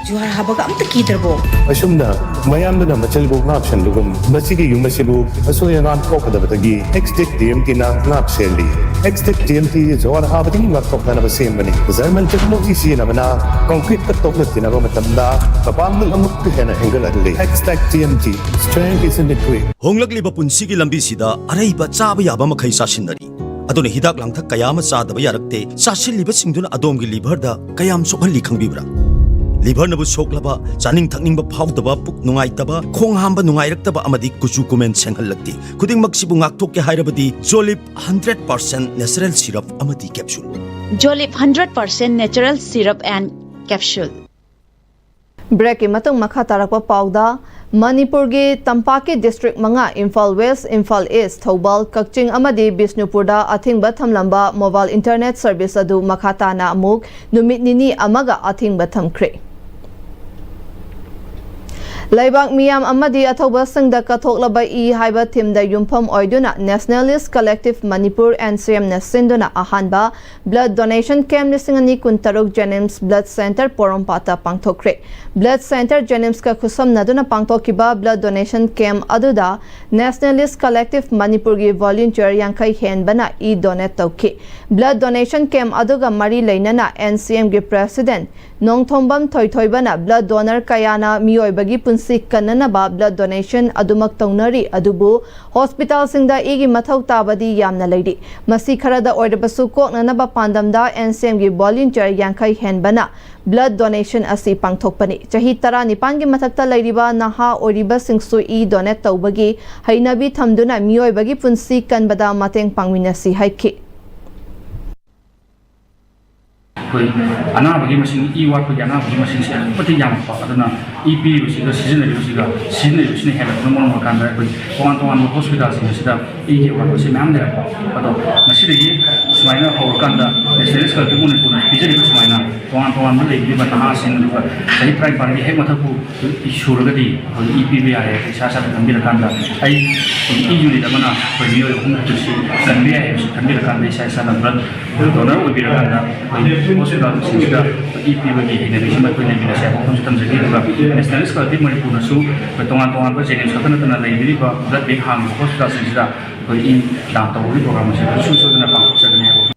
ꯖꯨꯍꯥꯔ ꯍꯥꯕꯒ ꯑꯝꯇ ꯀꯤꯗ꯭ꯔꯕꯣ? ꯑꯁꯨꯝꯅ ꯃꯌꯥꯝꯗꯨꯅ ꯃꯆꯜꯕꯨ ꯉꯥꯛꯁꯟꯕꯒꯨꯝ ꯃꯁꯤꯒꯤ ꯌꯨꯝ ꯑꯁꯤꯕꯨ ꯑꯁꯣꯏ ꯑꯉꯥꯝ ꯊꯣꯛꯀꯗꯕꯗꯒꯤ ꯑꯦꯛꯁꯇꯦꯛ ꯇꯤ ꯑꯦꯝ ꯇꯤꯅ ꯉꯥꯛ ꯁꯦꯜꯂꯤ꯫ ꯑꯦꯛꯁꯇꯦꯛ ꯇꯤ ꯑꯦꯝ ꯇꯤ ꯖꯨꯍꯥꯔ ꯍꯥꯕꯗꯒꯤ ꯉꯥꯛꯊꯣꯛꯅꯅꯕ ꯁꯦꯝꯕꯅꯤ꯫ ꯖꯔꯃꯟ ꯇꯦꯛꯅꯣꯂꯣꯖꯤ ꯁꯤꯖꯤꯟꯅꯕꯅ ꯀꯪꯀ꯭ꯔꯤꯠꯀ ꯇꯣꯛꯅ ꯇꯤꯟꯅꯕ ꯃꯇꯝꯗ ꯃꯄꯥꯡꯒꯜ ꯑꯃꯨꯛꯀ ꯍꯦꯟꯅ ꯍꯦꯟꯒꯠꯍꯜꯂꯤ꯫ ꯑꯦꯛꯁꯇꯦꯛ T M T, strength is in the grip. ꯍꯣꯡꯂꯛꯂꯤꯕ ꯄꯨꯟꯁꯤꯒꯤ ꯂꯝꯕꯤꯁꯤꯗ ꯑꯔꯩꯕ ꯆꯥꯕ ꯌꯥꯕ ꯃꯈꯩ ꯆꯥꯁꯤꯟꯅꯔꯤ꯫ ꯑꯗꯨꯅ ꯍꯤꯗꯥꯛ ꯂꯥꯡꯊꯛ ꯀꯌꯥ ꯑꯃ ꯆꯥꯗꯕ ꯌꯥꯔꯛꯇꯦ꯫ ꯆꯥꯁꯤꯜꯂꯤꯕꯁꯤꯡꯗꯨꯅ ꯑꯗꯣꯝꯒꯤ ꯂꯤꯚꯔꯗ ꯀꯌꯥꯝ ꯁꯣꯛꯍꯜꯂꯤ ꯈꯪꯕꯤꯕ꯭ꯔꯥ? ꯂꯤꯚꯔꯅꯕꯨ ꯁꯣꯛꯂꯕ, ꯆꯥꯅꯤꯡ ꯊꯛꯅꯤꯡꯕ ꯐꯥꯎꯗꯕ, ꯄꯨꯛ ꯅꯨꯡꯉꯥꯏꯇꯕ, ꯈꯣꯡ ꯍꯥꯝꯕ ꯅꯨꯡꯉꯥꯏꯔꯛꯇꯕ ꯑꯃꯗꯤ ꯀꯨꯆꯨ ꯀꯨꯃꯦꯟ ꯁꯦꯡꯍꯜꯂꯛꯇꯦ꯫ ꯈꯨꯗꯤꯡꯃꯛꯁꯤꯕꯨ ꯉꯥꯛꯊꯣꯛꯀꯦ ꯍꯥꯏꯔꯕꯗꯤ ꯖꯣꯂꯤꯞ ꯍꯟꯗ꯭ꯔꯦꯠ ꯄꯥꯔꯁꯦꯟ natural syrup ꯑꯃꯗꯤ capsule꯫ Jolip hundred percent natural syrup and capsule. ꯕ꯭ꯔꯦꯛꯀꯤ ꯃꯇꯨꯡ ꯃꯈꯥ ꯇꯥꯔꯛꯄ ꯄꯥꯎꯗ ꯃꯅꯤꯄꯨꯔꯒꯤ ꯇꯝꯄꯥꯛꯀꯤ ꯗꯤꯁꯇ꯭ꯔꯤꯛ ꯃꯉꯥ, ꯏꯝꯐꯥꯜ ꯋꯦꯁ, ꯏꯝꯐꯥꯜ ꯏꯁ, ꯊꯧꯕꯥꯜ, ꯀꯛꯆꯤꯡ ꯑꯃꯗꯤ ꯕꯤꯁꯅꯨꯄꯨꯔꯗ ꯑꯊꯤꯡꯕ ꯊꯝꯂꯝꯕ ꯃꯣꯕꯥꯏꯜ ꯏꯟꯇꯔꯅꯦꯠ ꯁꯔꯚꯤꯁ ꯑꯗꯨ ꯃꯈꯥ ꯇꯥꯅ ꯑꯃꯨꯛ ꯅꯨꯃꯤꯠ ꯅꯤꯅꯤ ꯑꯃꯒ ꯑꯊꯤꯡꯕ ꯊꯝꯈ꯭ꯔꯦ꯫ ꯂꯩꯕꯥꯛ ꯃꯤꯌꯥꯝ ꯑꯃꯗꯤ ꯑꯊꯧꯕꯁꯤꯡꯗ ꯀꯠꯊꯣꯛꯂꯕ ꯏ ꯍꯥꯏꯕ ꯊꯤꯝꯗ ꯌꯨꯝꯐꯝ ꯑꯣꯏꯗꯨꯅ Nationalist Collective Manipur, N C M ꯅ ꯁꯤꯟꯗꯨꯅ ꯑꯍꯥꯟꯕ Blood Donation Camp ꯂꯤꯁꯤꯡ ꯑꯅꯤ ꯀꯨꯟꯇꯔꯨꯛ JNIMS Blood Centre ꯄꯣꯔꯣꯝꯄꯥꯠꯇ ꯄꯥꯡꯊꯣꯛꯈ꯭ꯔꯦ꯫ Blood Centre JNIMSꯀ ꯈꯨꯠꯁꯝꯅꯗꯨꯅ ꯄꯥꯡꯊꯣꯛꯈꯤꯕ Blood Donation Camp ꯑꯗꯨꯗ Nationalist Collective ꯃꯅꯤꯄꯨꯔꯒꯤ volunteer ꯌꯥꯡꯈꯩ ꯍꯦꯟꯕꯅ ꯏ donate ꯇꯧꯈꯤ꯫ Blood Donation Camp ꯑꯗꯨꯒ ꯃꯔꯤ ꯂꯩꯅꯅ N C Mꯒꯤ President Nongthombam ꯊꯣꯏꯊꯣꯏꯕꯅ blood donor ꯀꯌꯥꯅ ꯃꯤꯑꯣꯏꯕꯒꯤ ꯄꯨꯟꯁꯤ ꯀꯟꯅꯅꯕ blood donation ꯑꯗꯨꯃꯛ ꯇꯧꯅꯔꯤ, ꯑꯗꯨꯕꯨ ꯍꯣꯁꯄꯤꯇꯥꯜꯁꯤꯡꯗ ꯏꯒꯤ ꯃꯊꯧ ꯇꯥꯕꯗꯤ ꯌꯥꯝꯅ ꯂꯩꯔꯤ꯫ ꯃꯁꯤ ꯈꯔꯗ ꯑꯣꯏꯔꯕꯁꯨ ꯀꯣꯛꯅꯅꯕ ꯄꯥꯟꯗꯝꯗ N C Mꯒꯤ volunteer ꯌꯥꯡꯈꯩ ꯍꯦꯟꯕꯅ blood donation ꯑꯁꯤ ꯄꯥꯡꯊꯣꯛꯄꯅꯤ꯫ ꯆꯍꯤ ꯇꯔꯥꯅꯤꯄꯥꯟꯒꯤ ꯃꯊꯛꯇ ꯂꯩꯔꯤꯕ ꯅꯍꯥ ꯑꯣꯏꯔꯤꯕꯁꯤꯡꯁꯨ ꯏ donate ꯇꯧꯕꯒꯤ ꯍꯩꯅꯕꯤ ꯊꯝꯗꯨꯅ ꯃꯤꯑꯣꯏꯕꯒꯤ ꯄꯨꯟꯁꯤ ꯀꯟꯕꯗ ꯃꯇꯦꯡ ꯄꯥꯡꯃꯤꯟꯅꯁꯤ ꯍꯥꯏꯈꯤ꯫ ꯑꯩꯈꯣꯏ ꯑꯅꯥꯕꯒꯤ ꯃꯁꯤꯡ, ꯏ ꯋꯥꯠꯄꯒꯤ ꯑꯅꯥꯕꯒꯤ ꯃꯁꯤꯡꯁꯦ ꯑꯗꯨꯛꯀꯤ ꯃꯇꯤꯛ ꯌꯥꯝꯂꯛꯄ, ꯑꯗꯨꯅ ꯏ ꯄꯤꯔꯤꯕꯁꯤꯒ ꯁꯤꯖꯤꯟꯅꯔꯤꯕꯁꯤꯒ, ꯁꯤꯖꯤꯟꯅꯔꯤꯕꯁꯤꯅ ꯍꯦꯜꯂꯛꯄꯅ ꯃꯔꯝ ꯑꯣꯏꯔꯀꯥꯟꯗ ꯑꯩꯈꯣꯏ ꯇꯣꯉꯥꯟ ꯇꯣꯉꯥꯟꯕ ꯍꯣꯁꯄꯤꯇꯥꯜꯁꯤꯡ ꯑꯁꯤꯗ ꯏꯒꯤ ꯑꯋꯥꯠꯄꯁꯦ ꯃꯌꯥꯝ ꯂꯩꯔꯛꯄ꯫ ꯑꯗꯣ ꯉꯁꯤꯗꯒꯤ ꯁꯨꯃꯥꯏꯅ ꯍꯧꯔꯀꯥꯟꯗ Nationalist Collective Manipurꯅ ꯄꯤꯖꯔꯤꯕ ꯁꯨꯃꯥꯏꯅ ꯇꯣꯉꯥꯟ ꯇꯣꯉꯥꯟꯕ ꯂꯩꯕꯤꯔꯤꯕ ꯅꯍꯥꯁꯤꯡ, ꯑꯗꯨꯒ ꯆꯍꯤ ꯇꯔꯥꯅꯤꯄꯥꯟꯒꯤ ꯍꯦꯛ ꯃꯊꯛꯄꯨ ꯁꯨꯔꯒꯗꯤ ꯑꯩꯈꯣꯏ ꯏ ꯄꯤꯕ ꯌꯥꯔꯦ꯫ ꯏꯁꯥ ꯏꯁꯥꯅ ꯈꯟꯕꯤꯔꯀꯥꯟꯗ ꯑꯩ ꯏ ꯌꯨꯅꯤꯠ ꯑꯃꯅ ꯑꯩꯈꯣꯏ ꯃꯤꯑꯣꯏ ꯑꯍꯨꯝ ꯈꯛꯇꯁꯤ ꯀꯟꯕ ꯌꯥꯏ ꯍꯥꯏꯕꯁꯤ ꯈꯟꯕꯤꯔꯀꯥꯟꯗ ꯏꯁꯥ ꯏꯁꯥꯅ blood donor ꯑꯣꯏꯕꯤꯔꯀꯥꯟꯗ ꯑꯩꯈꯣꯏ ꯍꯣꯁꯄꯤꯇꯥꯜꯁꯤꯡꯁꯤꯗ ꯏ ꯄꯤꯕꯒꯤ ꯍꯩꯅꯕꯤꯁꯤꯃ ꯑꯩꯈꯣꯏ ꯂꯩꯃꯤꯟꯅꯁꯦ ꯍꯥꯏꯕ ꯋꯥꯐꯝꯁꯤ ꯊꯝꯖꯒꯦ꯫ ꯑꯗꯨꯒ Nationalist Collective ꯃꯅꯤꯄꯨꯔꯅꯁꯨ ꯑꯩꯈꯣꯏ ꯇꯣꯉꯥꯟ ꯇꯣꯉꯥꯟꯕ JNIMS ꯈꯛꯇ ꯅꯠꯇꯅ ꯂꯩꯕꯤꯔꯤꯕ blood bank ꯍꯥꯡꯂꯤꯕ ꯍꯣꯁꯄꯤꯇꯥꯜꯁꯤꯡꯁꯤꯗ ꯑꯩꯈꯣꯏ ꯏ ꯗꯥꯟ ꯇꯧꯕꯒꯤ program ꯑꯁꯤ ꯁꯨꯡꯁꯣꯏ ꯁꯣꯏꯗꯅ ꯄꯥꯡꯊꯣꯛꯆꯒꯅꯤ ꯍꯥꯏꯕ ꯋꯥꯐꯝ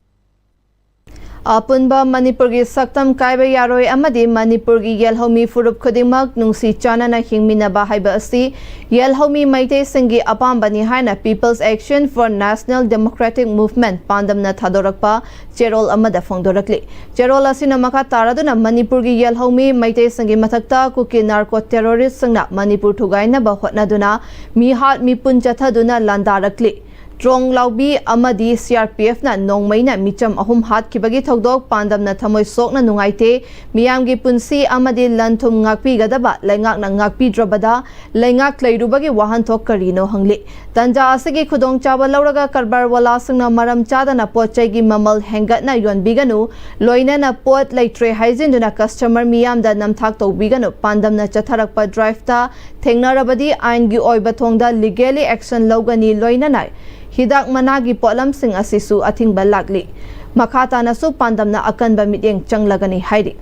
ꯑꯄꯨꯟꯕ ꯃꯅꯤꯄꯨꯔꯒꯤ ꯁꯛꯇꯝ ꯀꯥꯏꯕ ꯌꯥꯔꯣꯏ ꯑꯃꯗꯤ ꯃꯅꯤꯄꯨꯔꯒꯤ ꯌꯦꯜꯍꯧꯃꯤ ꯐꯨꯔꯨꯞ ꯈꯨꯗꯤꯡꯃꯛ ꯅꯨꯡꯁꯤ ꯆꯥꯟꯅꯅ ꯍꯤꯡꯃꯤꯟꯅꯕ ꯍꯥꯏꯕ ꯑꯁꯤ ꯌꯦꯜꯍꯧꯃꯤ ꯃꯩꯇꯩꯁꯤꯡꯒꯤ ꯑꯄꯥꯝꯕꯅꯤ ꯍꯥꯏꯅ People's Action for National Democratic Movement ꯄꯥꯟꯗꯝꯅ ꯊꯥꯗꯣꯔꯛꯄ ꯆꯦꯔꯣꯜ ꯑꯃꯗ ꯐꯣꯡꯗꯣꯔꯛꯂꯤ꯫ ꯆꯦꯔꯣꯜ ꯑꯁꯤꯅ ꯃꯈꯥ ꯇꯥꯔꯗꯨꯅ ꯃꯅꯤꯄꯨꯔꯒꯤ ꯌꯦꯜꯍꯧꯃꯤ ꯃꯩꯇꯩꯁꯤꯡꯒꯤ ꯃꯊꯛꯇ ꯀꯨꯀꯤ narco terroristꯁꯤꯡꯅ ꯃꯅꯤꯄꯨꯔ ꯊꯨꯒꯥꯏꯅꯕ ꯍꯣꯠꯅꯗꯨꯅ ꯃꯤꯍꯥꯠ ꯃꯤꯄꯨꯟ ꯆꯠꯊꯗꯨꯅ ꯂꯥꯟꯗꯥꯔꯛꯂꯤ꯫ ꯇ꯭ꯔꯣꯡ ꯂꯥꯎꯕꯤ ꯑꯃꯗꯤ ꯁꯤ ꯑꯥꯔ ꯄꯤ ꯑꯦꯐꯅ ꯅꯣꯡꯃꯩꯅ ꯃꯤꯆꯝ ꯑꯍꯨꯝ ꯍꯥꯠꯈꯤꯕꯒꯤ ꯊꯧꯗꯣꯛ ꯄꯥꯟꯗꯝꯅ ꯊꯃꯣꯏ ꯁꯣꯛꯅ ꯅꯨꯡꯉꯥꯏꯇꯦ꯫ ꯃꯤꯌꯥꯝꯒꯤ ꯄꯨꯟꯁꯤ ꯑꯃꯗꯤ ꯂꯟ ꯊꯨꯝ ꯉꯥꯛꯄꯤꯒꯗꯕ ꯂꯩꯉꯥꯛꯅ ꯉꯥꯛꯄꯤꯗ꯭ꯔꯕꯗ ꯂꯩꯉꯥꯛ ꯂꯩꯔꯨꯕꯒꯤ ꯋꯥꯍꯟꯊꯣꯛ ꯀꯔꯤꯅꯣ ꯍꯪꯂꯤ꯫ ꯇꯟꯖꯥ ꯑꯁꯤꯒꯤ ꯈꯨꯗꯣꯡꯆꯥꯕ ꯂꯧꯔꯒ ꯀꯔꯕꯥꯔ ꯋꯥꯂꯥꯁꯤꯡꯅ ꯃꯔꯝ ꯆꯥꯗꯅ ꯄꯣꯠ ꯆꯩꯒꯤ ꯃꯃꯜ ꯍꯦꯟꯒꯠꯅ ꯌꯣꯟꯕꯤꯒꯅꯨ, ꯂꯣꯏꯅꯅ ꯄꯣꯠ ꯂꯩꯇ꯭ꯔꯦ ꯍꯥꯏꯖꯤꯟꯗꯨꯅ ꯀꯁꯇꯃꯔ ꯃꯤꯌꯥꯝꯗ ꯅꯝꯊꯥꯛ ꯇꯧꯕꯤꯒꯅꯨ꯫ ꯄꯥꯟꯗꯝꯅ ꯆꯠꯊꯔꯛꯄ ꯗ꯭ꯔꯥꯏꯚꯇ ꯊꯦꯡꯅꯔꯕꯗꯤ ꯑꯥꯏꯟꯒꯤ ꯑꯣꯏꯕ ꯊꯣꯡꯗ ꯂꯤꯒꯦꯂꯤ ꯑꯦꯛꯁꯟ ꯂꯧꯒꯅꯤ, ꯂꯣꯏꯅꯅ ꯍꯤꯗꯥꯛ ꯃꯅꯥꯒꯤ ꯄꯣꯠꯂꯝꯁꯤꯡ ꯑꯁꯤꯁꯨ ꯑꯊꯤꯡꯕ ꯂꯥꯛꯂꯤ꯫ ꯃꯈꯥ ꯇꯥꯅꯁꯨ ꯄꯥꯟꯗꯝꯅ ꯑꯀꯟꯕ ꯃꯤꯠꯌꯦꯡ ꯆꯪꯂꯒꯅꯤ ꯍꯥꯏꯔꯤ꯫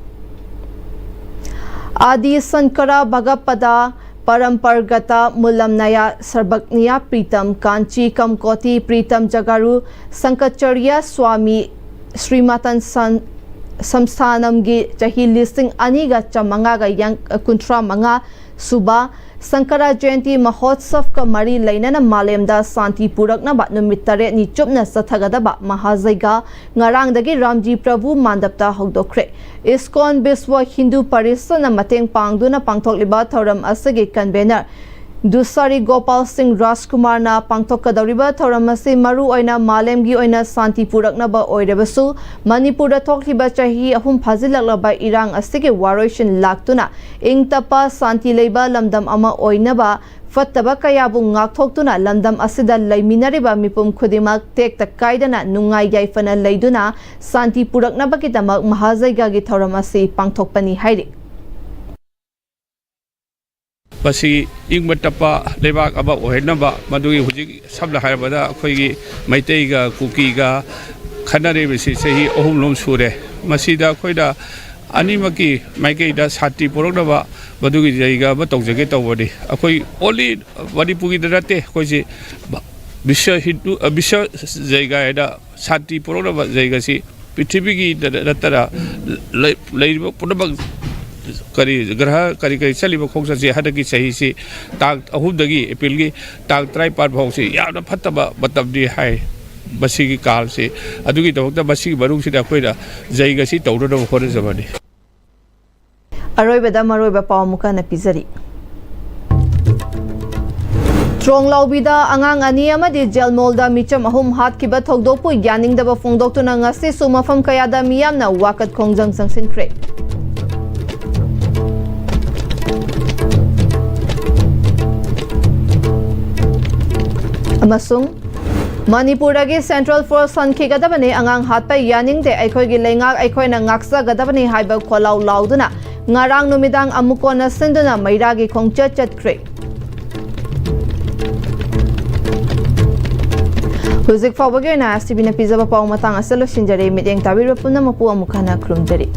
ꯑꯥꯗꯤ ꯁꯪꯀꯔꯥ ꯚꯒꯄꯗ ꯄꯔꯝꯄꯔꯒꯇ ꯃꯨꯂꯝꯅꯌꯥ ꯁꯔꯕꯛꯅꯤꯌꯥ ꯄ꯭ꯔꯤꯇꯝ ꯀꯥꯟꯆꯤ ꯀꯝꯀꯣꯇꯤ ꯄ꯭ꯔꯤꯇꯝ ꯖꯒꯥꯔꯨ ꯁꯪꯀꯆꯔꯤꯌꯥ ꯁ꯭ꯋꯥꯃꯤ ꯁ꯭ꯔꯤꯃꯥꯇꯟ ꯁꯟ-, ꯁꯝꯁꯊꯥꯅꯝꯒꯤ ꯆꯍꯤ ꯂꯤꯁꯤꯡ ꯑꯅꯤꯒ ꯆꯥꯃꯉꯥꯒ ꯌꯥꯡ-, ꯀꯨꯟꯊ꯭ꯔꯥ ꯃꯉꯥ ꯁꯨꯕ ꯁꯪꯀꯔꯥ ꯖꯌꯟꯇꯤ ꯃꯍꯣꯠꯁꯕꯀ ꯃꯔꯤ ꯂꯩꯅꯅ ꯃꯥꯂꯦꯝꯗ ꯁꯥꯟꯇꯤ ꯄꯨꯔꯛꯅꯕ ꯅꯨꯃꯤꯠ ꯇꯔꯦꯠꯅꯤ ꯆꯨꯞꯅ ꯆꯠꯊꯒꯗꯕ ꯃꯍꯥꯖꯩꯒ ꯉꯔꯥꯡꯗꯒꯤ ꯔꯥꯝꯖꯤ ꯄ꯭ꯔꯚꯨ ꯃꯥꯟꯗꯞꯇ ꯍꯧꯗꯣꯛꯈ꯭ꯔꯦ꯫ ꯏꯁꯀꯣꯟ ꯕꯤꯁ꯭ꯋ ꯍꯤꯟꯗꯨ ꯄꯔꯤꯁꯠꯅ ꯃꯇꯦꯡ ꯄꯥꯡꯗꯨꯅ ꯄꯥꯡꯊꯣꯛꯂꯤꯕ ꯊꯧꯔꯝ ꯑꯁꯤꯒꯤ ꯀꯟꯚꯦꯅꯔ ꯗꯨꯁꯥꯔꯤ ꯒꯣꯄꯥꯜ ꯁꯤꯡ ꯔꯥꯖꯀꯨꯃꯥꯔꯅ ꯄꯥꯡꯊꯣꯛꯀꯗꯧꯔꯤꯕ ꯊꯧꯔꯝ ꯑꯁꯤ ꯃꯔꯨ ꯑꯣꯏꯅ ꯃꯥꯂꯦꯝꯒꯤ ꯑꯣꯏꯅ ꯁꯥꯟꯇꯤ ꯄꯨꯔꯛꯅꯕ ꯑꯣꯏꯔꯕꯁꯨ, ꯃꯅꯤꯄꯨꯔꯗ ꯊꯣꯛꯂꯤꯕ ꯆꯍꯤ ꯑꯍꯨꯝ ꯐꯥꯖꯤꯜꯂꯛꯂꯕ ꯏꯔꯥꯡ ꯑꯁꯤꯒꯤ ꯋꯥꯔꯣꯏꯁꯤꯟ ꯂꯥꯛꯇꯨꯅ ꯏꯪ ꯇꯞꯄ ꯁꯥꯟꯇꯤ ꯂꯩꯕ ꯂꯝꯗꯝ ꯑꯃ ꯑꯣꯏꯅꯕ ꯐꯠꯇꯕ ꯀꯌꯥꯕꯨ ꯉꯥꯛꯊꯣꯛꯇꯨꯅ ꯂꯝꯗꯝ ꯑꯁꯤꯗ ꯂꯩꯃꯤꯟꯅꯔꯤꯕ ꯃꯤꯄꯨꯝ ꯈꯨꯗꯤꯡꯃꯛ ꯇꯦꯛꯇ ꯀꯥꯏꯗꯅ ꯅꯨꯡꯉꯥꯏ ꯌꯥꯏꯐꯅ ꯂꯩꯗꯨꯅ ꯁꯥꯟꯇꯤ ꯄꯨꯔꯛꯅꯕꯒꯤꯗꯃꯛ ꯃꯍꯥꯖꯩꯒꯒꯤ ꯊꯧꯔꯝ ꯑꯁꯤ ꯄꯥꯡꯊꯣꯛꯄꯅꯤ ꯍꯥꯏꯔꯤ꯫ ꯃꯁꯤ ꯏꯪꯕ ꯇꯞꯄ ꯂꯩꯕꯥꯛ ꯑꯃ ꯑꯣꯏꯍꯟꯅꯕ, ꯃꯗꯨꯒꯤ ꯍꯧꯖꯤꯛ ꯁꯝꯅ ꯍꯥꯏꯔꯕꯗ ꯑꯩꯈꯣꯏꯒꯤ ꯃꯩꯇꯩꯒ ꯀꯨꯀꯤꯒ ꯈꯟꯅꯔꯤꯕꯁꯤ ꯆꯍꯤ ꯑꯍꯨꯝꯂꯣꯝ ꯁꯨꯔꯦ꯫ ꯃꯁꯤꯗ ꯑꯩꯈꯣꯏꯅ ꯑꯅꯤꯃꯛꯀꯤ ꯃꯥꯏꯀꯩꯗ ꯁꯥꯟꯇꯤ ꯄꯨꯔꯛꯅꯕ ꯃꯗꯨꯒꯤ ꯖꯩꯒ ꯑꯃ ꯇꯧꯖꯒꯦ ꯇꯧꯕꯅꯤ꯫ ꯑꯩꯈꯣꯏ only ꯃꯅꯤꯄꯨꯔꯒꯤꯗ ꯅꯠꯇꯦ, ꯑꯩꯈꯣꯏꯁꯤ ꯕꯤꯁ꯭ꯋ ꯍꯤꯟꯗꯨ, ꯕꯤꯁ꯭ꯋ ꯖꯩꯒ ꯍꯥꯏꯅ ꯁꯥꯟꯇꯤ ꯄꯨꯔꯛꯅꯕ ꯖꯩꯒꯁꯤ ꯄ꯭ꯔꯤꯊꯤꯕꯤꯒꯤ ꯅꯠꯇꯅ ꯂꯩ-, ꯂꯩꯔꯤꯕ ꯄꯨꯝꯅꯃꯛ ꯀꯔꯤ ꯒ꯭ꯔꯍ ꯀꯔꯤ ꯀꯔꯤ ꯆꯠꯂꯤꯕ ꯈꯣꯡꯆꯠꯁꯤ ꯍꯟꯗꯛꯀꯤ ꯆꯍꯤꯁꯤ ꯇꯥꯡ ꯑꯍꯨꯝꯗꯒꯤ, ꯑꯦꯄ꯭ꯔꯤꯜꯒꯤ ꯇꯥꯡ ꯇꯔꯥꯅꯤꯄꯥꯟ ꯐꯥꯎꯁꯤ ꯌꯥꯝꯅ ꯐꯠꯇꯕ ꯃꯇꯝꯅꯤ ꯍꯥꯏ꯫ ꯃꯁꯤꯒꯤ ꯀꯥꯜꯁꯤ, ꯑꯗꯨꯒꯤꯗꯃꯛꯇ ꯃꯁꯤꯒꯤ ꯃꯅꯨꯡꯁꯤꯗ ꯑꯩꯈꯣꯏꯅ ꯖꯩꯒꯁꯤ ꯇꯧꯅꯅꯕ ꯍꯣꯠꯅꯖꯕꯅꯤ꯫ ꯑꯔꯣꯏꯕꯗ ꯃꯔꯨꯑꯣꯏꯕ ꯄꯥꯎ ꯑꯃꯨꯛꯀ ꯍꯟꯅ ꯄꯤꯖꯔꯤ꯫ ꯇ꯭ꯔꯣꯡꯂꯥꯎꯕꯤꯗ ꯑꯉꯥꯡ ꯑꯅꯤ ꯑꯃꯗꯤ ꯖꯦꯜꯃꯣꯜꯗ ꯃꯤꯆꯝ ꯑꯍꯨꯝ ꯍꯥꯠꯈꯤꯕ ꯊꯧꯗꯣꯛꯄꯨ ꯌꯥꯅꯤꯡꯗꯕ ꯐꯣꯡꯗꯣꯛꯇꯨꯅ ꯉꯁꯤꯁꯨ ꯃꯐꯝ ꯀꯌꯥꯗ ꯃꯤꯌꯥꯝꯅ ꯋꯥꯀꯠ ꯈꯣꯡꯖꯪ ꯆꯪꯁꯤꯟꯈ꯭ꯔꯦ꯫ ꯑꯃꯁꯨꯡ ꯃꯅꯤꯄꯨꯔꯗꯒꯤ ꯁꯦꯟꯇ꯭ꯔꯦꯜ ꯐꯣꯔꯁ ꯍꯟꯈꯤꯒꯗꯕꯅꯤ, ꯑꯉꯥꯡ ꯍꯥꯠꯄ ꯌꯥꯅꯤꯡꯗꯦ, ꯑꯩꯈꯣꯏꯒꯤ ꯂꯩꯉꯥꯛ ꯑꯩꯈꯣꯏꯅ ꯉꯥꯛꯆꯒꯗꯕꯅꯤ ꯍꯥꯏꯕ ꯈꯣꯜꯂꯥꯎ ꯂꯥꯎꯗꯨꯅ ꯉꯔꯥꯡ ꯅꯨꯃꯤꯗꯥꯡ ꯑꯃꯨꯛ ꯀꯣꯟꯅ ꯁꯤꯟꯗꯨꯅ ꯃꯩꯔꯥꯒꯤ ꯈꯣꯡꯆꯠ ꯆꯠꯈ꯭ꯔꯦ꯫ ꯍꯧꯖꯤꯛ ꯐꯥꯎꯕꯒꯤ ꯑꯣꯏꯅ ꯑꯦꯁ ꯇꯤ ꯚꯤꯅ ꯄꯤꯖꯕ ꯄꯥꯎ ꯃꯇꯥꯡ ꯑꯁꯤꯗ ꯂꯣꯏꯁꯤꯟꯖꯔꯦ꯫ ꯃꯤꯠꯌꯦꯡ ꯇꯥꯕꯤꯔꯤꯕ ꯄꯨꯝꯅꯃꯛꯄꯨ ꯑꯃꯨꯛ ꯍꯟꯅ ꯈꯨꯔꯨꯝꯖꯔꯤ꯫